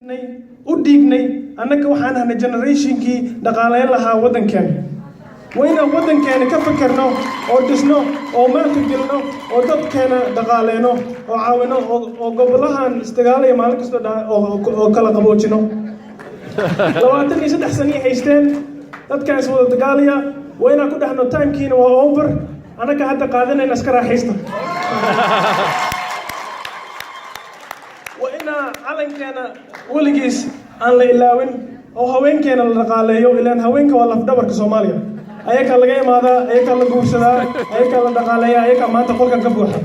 U dhiignay annaka. Waxaan ahnay generationkii dhaqaaleyn lahaa waddankeena. Waa inaan waddankeena ka fekerno oo dhisno oo maalka gelino oo dadkeena dhaqaaleyno oo caawino oo gobolahan isdagaalaya maalin kasta oo kala qaboojino. 23 sanii haysteen dadkan is wada dagaalaya. Waa inaan ku dhahno timekiina waa over, annaka hadda qaadanayna, iska raaxaysta. Waa inaa calankeena weligiis aan la ilaawin oo haweenkeena la dhaqaaleeyo, ilaan haweenka waa lafdhabarka Soomaaliya. Ayakaa laga imaadaa, ayakaa la guursadaa, ayakaa la dhaqaaleeya, ayakaa maanta qolkan ka buuxa.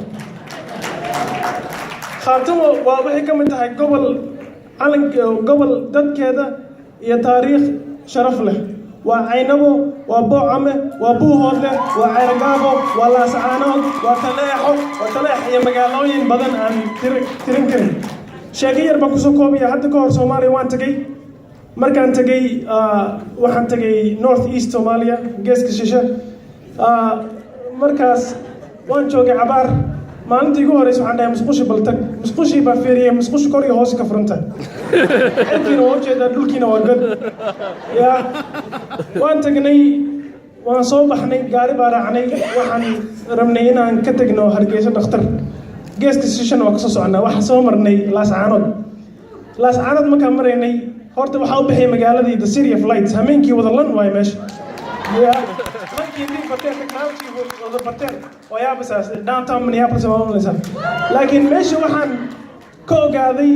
Khaatumo waa waxay ka mid tahay gobol calan, gobol dadkeeda iyo taariikh sharaf leh. Waa Caynabo, waa Boocame, waa Buuhoodle, waa Ceergaabo, waa Laascaanood, waa Taleexo, waa Taleex iyo magaalooyin badan aan tirin karin. Sheeko yar baan kusoo koobaya. Hadda ka hor Soomaaliya waan tegey. Markaan tegey, waxaan tegey North East Soomaaliya, geeska shishe. Markaas waan joogay cabaar. Maalintii igu horeysa waxaan dhahay, "Musqushi bal tag." Musqushii baa fiiriyey. Musqushi kor iyo hoose ka furanta, cirkiina waa ujeedaa, dhulkiina waa god ya. Waan tagnay, waan soo baxnay, gaari baa raacnay. Waxaan rabnay inaan ka tegno Hargeysa dhakhtar, geeska shishana waa kasoo soconaa. Waxaan soo marnay Laascaanood. Laascaanood markaan maraynay, horta waxaa u bixiyay magaaladii the City of Lights. Hameenkii wada lan waayo meesha ya, markii intii barteen technology wada barteen, waa yaabasaas, downtown Minneapolis waa malaysaa. Laakiin meesha waxaan ka ogaaday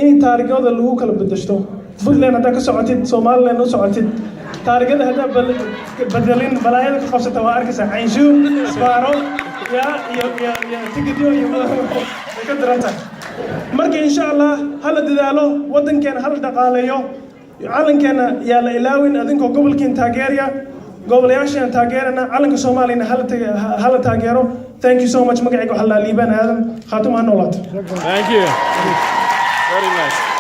in taarigooda lagu kala bedeshto. Puntland haddaa ka socotid, Somaliland u socotid, taarigada haddaa bedelin, balaayada ka qabsata waa arkaysaa. Caynshuur, isbaaro ya iyo tigidyo iyo way ka daran tahay. Marka insha Allah hala dadaalo, waddankeena hala dhaqaaleeyo, calankeena yaa la ilaawin. Adinkoo gobolkiin taageeraya, gobolayaashaan taageerana, calanka Soomaaliyana hala taageero. Thank you so much. Magacayga waxaa la Liibaan Aadan. Khaatuma ha noolaato. Thank you. Very nice.